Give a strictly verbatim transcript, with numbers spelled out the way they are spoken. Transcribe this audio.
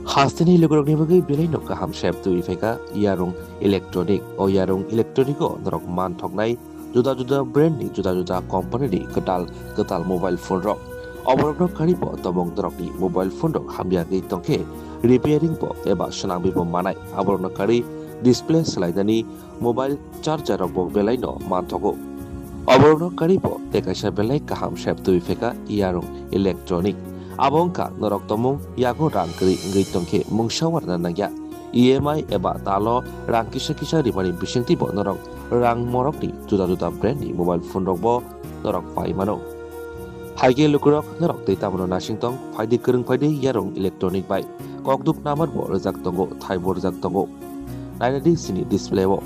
Hasteni lukurokni bagwi belaino kaham sep twi phaikha yarung electronic. O yarung electronic o norok manthoknai juda juda brand ni, juda juda company ni kwtal kwtal mobile phone rok. Oborokno karibo tomong norokni mobile phone rok hamya gwi tongkhe repairing bo eba swnamwi bo manai. Aborokno kari display swlainani mobile charger rok bo belaino manthogo. Oborokno karibo tei kaisa belai kaham sep twi phaikha yarung electronic. Abo wngkha norok tomung yago rang kwrwi wngwi tongkhe mungsa warna nangya. E M I eba talo rang kisa kisa rimani bisingtwi bo norok rang morokni juda juda brand ni mobile phone rok bo norok pai mano. Haikhe lukurok norok tei tamno nasing tong phaidi kwrwng phaidi yarung electronic bai kokduk number bo rwjak tongo, thai bo rwjak tongo. Nainadi sini display o.